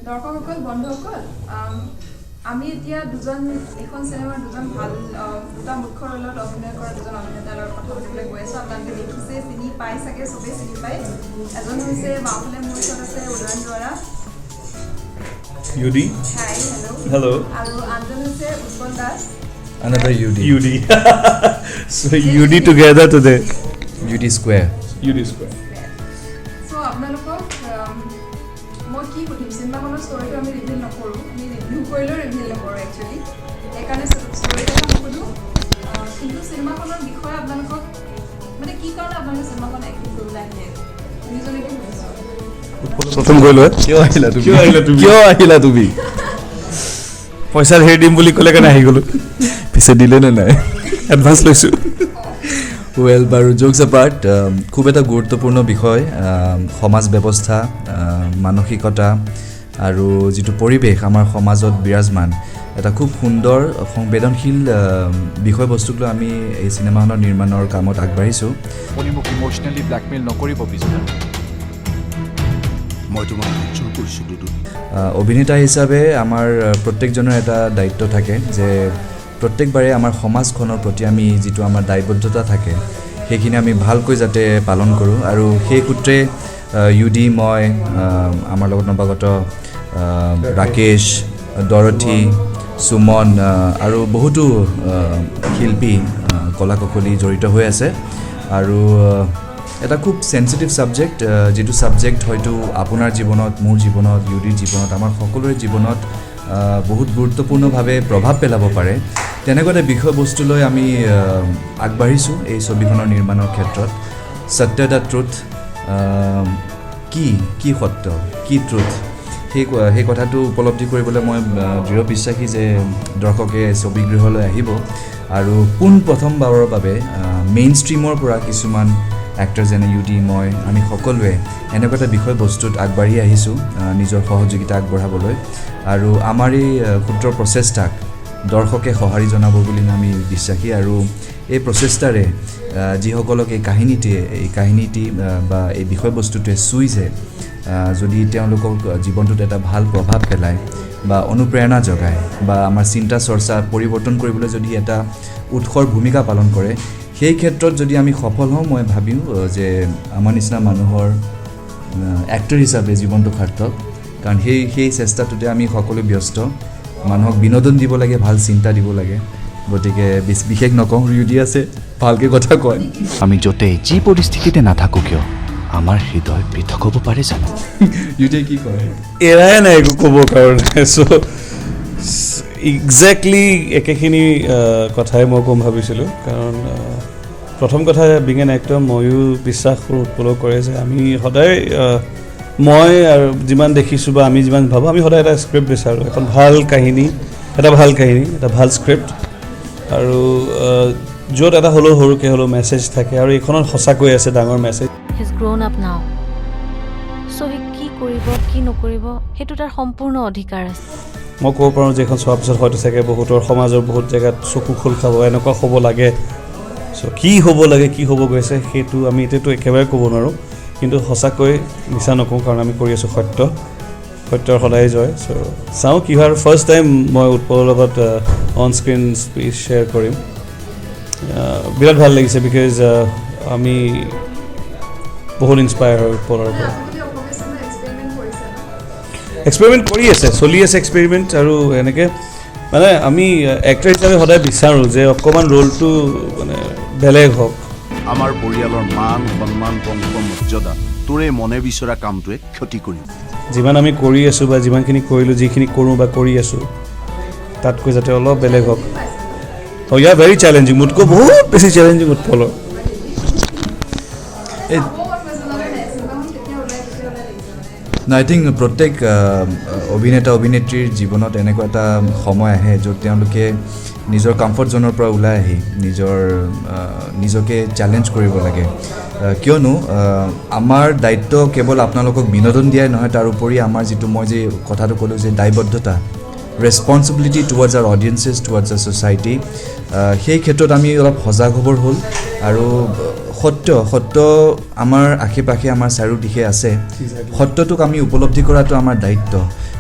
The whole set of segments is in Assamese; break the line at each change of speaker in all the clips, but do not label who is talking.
দৰ্শকসকল, বন্ধুসকল, আমি এতিয়া দুজন এইখন চিনেমাৰ দুজন ভাল দুটা মুখ্য ৰোলত অভিনয় কৰা দুজন অভিনেতাৰ লগত কথা পাতিবলৈ গৈ আছোঁ। আপোনালোকে দেখিছে, চিনি পাই চাগে, চবেই চিনি পায়। এজন হৈছে বাওঁফালে মোৰ ওচৰত আছে Udayan Duwara.
UD.
Hi, hello.
Hello.
আৰু আনজন হৈছে Utpal Das.
Another UD.
UD. So UD together today.
UD square.
UD square.
চ' আপোনালোকক মই কি সুধিম? চিনেমাখনৰ ষ্টৰিটো আমি ৰিভিল নকৰোঁ, আমি ৰিভিউ কৰিলেও ৰিভিল নকৰোঁ একচুৱেলি। সেইকাৰণে ষ্টৰিৰ কথা নুসুধোঁ। কিন্তু চিনেমাখনৰ বিষয়ে আপোনালোকক মানে কি কাৰণে আপোনালোকে চিনেমাখন এক্টিং কৰিবলৈ আহিলে, দুয়োজনকে সুধিছোঁ।
প্ৰথম গৈ লোৱা।
কিয় আহিলা তুমি?
কিয় আহিলা তুমি?
কিয় আহিলা তুমি?
পইচা ধেৰ দিম বুলি ক'লে কাৰণে আহি গ'লো।
পিছে দিলে নে নাই?
এডভান্স লৈছোঁ।
ৱেল, বাৰু, জোকছ এপাৰ্ট, খুব এটা গুৰুত্বপূৰ্ণ বিষয়। সমাজ ব্যৱস্থা, মানসিকতা আৰু যিটো পৰিৱেশ আমাৰ সমাজত বিৰাজমান, এটা খুব সুন্দৰ সংবেদনশীল বিষয়বস্তুক লৈ আমি এই চিনেমাখনৰ নিৰ্মাণৰ কামত আগবাঢ়িছোঁ।
আপুনি মোক ইম'চনেলি ব্লেকমেইল নকৰিব বিজুদা।
মই তোমাক হাতযোৰ কৰিছোঁ দুদু।
অভিনেতা হিচাপে আমাৰ প্ৰত্যেকজনৰ এটা দায়িত্ব থাকে যে প্ৰত্যেকবাৰে আমাৰ সমাজখনৰ প্ৰতি আমি যিটো আমাৰ দায়বদ্ধতা থাকে, সেইখিনি আমি ভালকৈ যাতে পালন কৰোঁ। আৰু সেই সূত্ৰে ইউ ডি, মই, আমাৰ লগত নৱাগত ৰাকেশ, ডৰথী, সুমন আৰু বহুতো শিল্পী, কলা কুশলী জড়িত হৈ আছে। আৰু এটা খুব চেঞ্চিটিভ ছাবজেক্ট, যিটো ছাবজেক্ট হয়তো আপোনাৰ জীৱনত, মোৰ জীৱনত, ইউ ডিৰ জীৱনত, আমাৰ সকলোৰে জীৱনত বহুত গুৰুত্বপূৰ্ণভাৱে প্ৰভাৱ পেলাব পাৰে। তেনেকুৱা এটা বিষয়বস্তু লৈ আমি আগবাঢ়িছোঁ এই ছবিখনৰ নিৰ্মাণৰ ক্ষেত্ৰত। সত্য, the truth কি, কি সত্য, কি ট্ৰুথ, সেই কথাটো উপলব্ধি কৰিবলৈ মই দৃঢ় বিশ্বাসী যে দৰ্শকে ছবিগৃহলৈ আহিব। আৰু পোনপ্ৰথমবাৰৰ বাবে মেইন ষ্ট্ৰীমৰ পৰা কিছুমান এক্টৰ যেনে ইউ ডি, মই, আমি সকলোৱে এনেকুৱা এটা বিষয়বস্তুত আগবাঢ়ি আহিছোঁ নিজৰ সহযোগিতা আগবঢ়াবলৈ। আৰু আমাৰ এই ক্ষুদ্ৰ প্ৰচেষ্টাক দৰ্শকে সঁহাৰি জনাব বুলি আমি বিশ্বাসী। আৰু এই প্ৰচেষ্টাৰে যিসকলক এই কাহিনীটি বা এই বিষয়বস্তুটোৱে চুইছে, যদি তেওঁলোকক জীৱনটোত এটা ভাল প্ৰভাৱ পেলায় বা অনুপ্ৰেৰণা যোগায় বা আমাৰ চিন্তা চৰ্চা পৰিৱৰ্তন কৰিবলৈ যদি এটা উৎসৰ ভূমিকা পালন কৰে, সেই ক্ষেত্ৰত যদি আমি সফল হওঁ, মই ভাবিম যে আমাৰ নিচিনা মানুহৰ এক্টৰ হিচাপে জীৱনটো সাৰ্থক। কাৰণ সেই চেষ্টাটোতে আমি সকলো ব্যস্ত। মানুহক বিনোদন দিব লাগে, ভাল চিন্তা দিব লাগে। গতিকে বিশেষ নকওঁ, ৰিউডি আছে, ভালকৈ কথা কয়।
আমি য'তেই যি পৰিস্থিতিতে নাথাকোঁ কিয়, আমাৰ হৃদয় পৃথক হ'ব পাৰে জানো?
ইউডিয়ে কি কয়?
এৰাই নাই একো ক'বৰ কাৰণে। চ' একজেক্টলি একেখিনি কথাই মই ক'ম ভাবিছিলোঁ। কাৰণ প্ৰথম কথা, বিং এন এক্টৰ, ময়ো বিশ্বাস কৰোঁ, উৎপলেও কৰে যে আমি সদায় মই আৰু যিমান দেখিছোঁ বা আমি যিমান ভাবোঁ, আমি সদায় এটা স্ক্ৰিপ্ট বিচাৰোঁ, এখন ভাল কাহিনী, এটা ভাল কাহিনী, এটা ভাল স্ক্ৰিপ্ট আৰু য'ত এটা হ'লেও সৰুকৈ হ'লেও মেছেজ থাকে। আৰু এইখনত সঁচাকৈ আছে ডাঙৰ message.
He's grown up now. চ' সি কি কৰিব, কি নকৰিব, সেইটো তাৰ সম্পূৰ্ণ অধিকাৰ আছে।
মই ক'ব পাৰোঁ যে এইখন চোৱাৰ পিছত হয়তো চাগে বহুতৰ সমাজৰ বহুত জেগাত চকু খোল খাব, এনেকুৱা হ'ব লাগে। চ' কি হ'ব লাগে, কি হ'ব গৈছে, সেইটো আমি এতিয়াতো একেবাৰে ক'ব নোৱাৰোঁ। কিন্তু সঁচাকৈ মিছা নকওঁ, কাৰণ আমি কৰি আছোঁ সত্য, সত্যৰ সদায় জয়। চ' চাওঁ কি হয়। আৰু ফাৰ্ষ্ট টাইম মই উৎপলৰ লগত অন স্ক্ৰীণ স্পেচ শ্বেয়াৰ কৰিম। বিৰাট ভাল লাগিছে, because আমি বহুত ইনস্পায়াৰ হয় উৎপলৰ পৰা।
আজিকালি অসমীয়া চিনেমা এক্সপেৰিমেণ্ট কৰিছে ন?
এক্সপেৰিমেণ্ট কৰি আছে, চলি আছে এক্সপেৰিমেণ্ট। আৰু এনেকৈ মানে আমি এক্টৰ হিচাপে সদায় বিচাৰোঁ যে অকণমান ৰোলটো মানে বেলেগ হওক।
আমাৰ পৰিয়ালৰ মান সন্মান, বংশ মৰ্যাদা তোৰ এই মনে বিচৰা কামটোৱে ক্ষতি কৰিব।
যিমান আমি কৰি আছোঁ বা যিমানখিনি কৰিলোঁ, যিখিনি কৰোঁ বা কৰি আছোঁ, তাতকৈ যাতে অলপ বেলেগ হওক। অঁ, ইয়া, ভেৰি চেলেঞ্জিং। মোতকৈ বহুত বেছি চেলেঞ্জিং উৎপলৰ।
এই
চাব মন গৈছে, জানে নাই? চিনেমাখন কেতিয়া ওলাই, কেতিয়া ওলাই লাগিছে মানে।
আই থিংক প্ৰত্যেক অভিনেতা অভিনেত্ৰীৰ জীৱনত এনেকুৱা এটা সময় আহে য'ত তেওঁলোকে নিজৰ কমফৰ্ট জ'নৰ পৰা ওলাই আহি নিজকে চেলেঞ্জ কৰিব লাগে। কিয়নো আমাৰ দায়িত্ব কেৱল আপোনালোকক বিনোদন দিয়াই নহয়, তাৰোপৰি আমাৰ যিটো মই যে কথাটো ক'লোঁ যে দায়বদ্ধতা, responsibility towards our audiences, towards our society, সেই ক্ষেত্ৰত আমি অলপ সজাগ হ'বৰ হ'ল। আৰু সত্য আমাৰ আশে পাশে, আমাৰ চাৰিওদিশে আছে। সত্যটোক আমি উপলব্ধি কৰাটো আমাৰ দায়িত্ব।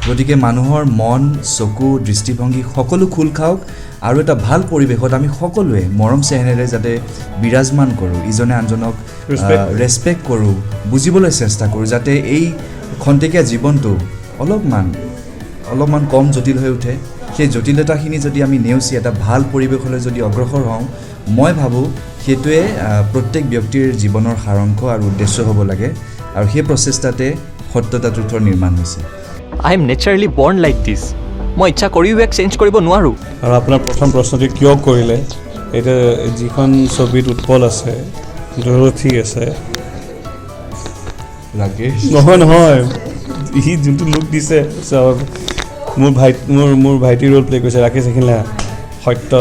গতিকে মানুহৰ মন, চকু, দৃষ্টিভংগী সকলো খোল খাওক আৰু এটা ভাল পৰিৱেশত আমি সকলোৱে মৰম চেনেহেৰে যাতে বিৰাজমান কৰোঁ, ইজনে আনজনক
Respect.
Respect কৰোঁ, বুজিবলৈ চেষ্টা কৰোঁ, যাতে এই খন্তেকীয়া জীৱনটো অলপমান কম জটিল হৈ উঠে। সেই জটিলতাখিনি যদি আমি নেওচি এটা ভাল পৰিৱেশলৈ যদি অগ্ৰসৰ হওঁ, মই ভাবোঁ সেইটোৱে প্ৰত্যেক ব্যক্তিৰ জীৱনৰ সাৰাংশ আৰু উদ্দেশ্য হ'ব লাগে আৰু সেই প্ৰচেষ্টাতে সত্য the ট্ৰুথৰ নিৰ্মাণ হৈছে।
I am naturally born like this. মই ইচ্ছা কৰিও ইয়াক চেঞ্জ কৰিব নোৱাৰোঁ।
আৰু আপোনাৰ প্ৰথম প্ৰশ্নটো, কিয় কৰিলে? এতিয়া যিখন ছবিত উৎপল আছে, দৰথী আছে,
ৰাকেশ।
নহয় নহয়, সি যোনটো লুক দিছে, মোৰ ভাইটিৰ ৰোল প্লে কৰিছে ৰাকেশ। এইখিনি সত্য,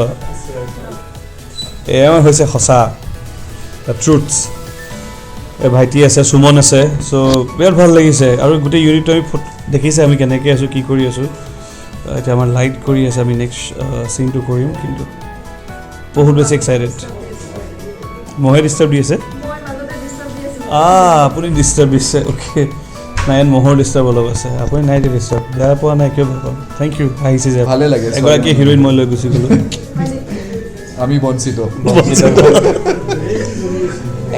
এওঁ হৈছে সঁচা, the ট্ৰুথছ। ভাইটি আছে, সুমন আছে। চ' বিৰাট ভাল লাগিছে আৰু গোটেই ইউনিটটো আমি দেখিছে আমি কেনেকৈ আছোঁ, কি কৰি আছোঁ। এতিয়া আমাৰ লাইট কৰি আছে, আমি নেক্সট চিনটো কৰিম। কিন্তু বহুত বেছি এক্সাইটেড। মহে ডিষ্টাৰ্ব দি আছে।
মই মাজতে ডিষ্টাৰ্ব দি আছিলোঁ।
আপুনি ডিষ্টাৰ্ব দিছে, অ'কে। নাই, ইয়াত মহৰ ডিষ্টাৰ্ব অলপ আছে। আপুনি নাই দিয়া ডিষ্টাৰ্ব। বেয়া পোৱা নাই, কিয় বেয়া পাম? Thank U আহিছে যে।
ভালে লাগে।
এগৰাকী হিৰইন মই লৈ গুচি গ'লোঁ।
আমি বঞ্চিত।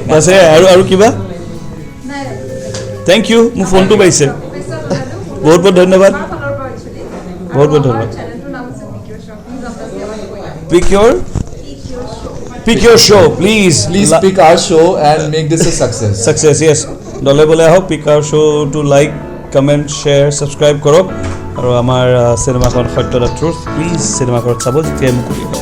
বাছ, সেয়াই। আৰু কিবা?
নাই।
Thank U. মোৰ ফোনটো পাইছে।
শুভেচ্ছা জনালোঁ।
বহুত বহুত ধন্যবাদ।
আমাৰ ফালৰ পৰা একচুৱেলি।
বহুত বহুত ধন্যবাদ।
চেনেলটোৰ নাম হৈছে পিক ইউৰ শ্ব'। প্লিজ আপোনালোকে আমাক কৈ
pick your
pick your show.
Pick your show, please.
Please pick our show and make this a success.
Success, yes. দলে বলে আহক, পিক আৱাৰ শ্ব'টো লাইক, কমেণ্ট, শ্বেয়াৰ, ছাবস্ক্ৰাইব কৰক আৰু আমাৰ চিনেমাখন সত্য the truth please চিনেমাঘৰত চাব যেতিয়াই মুকলি হয়।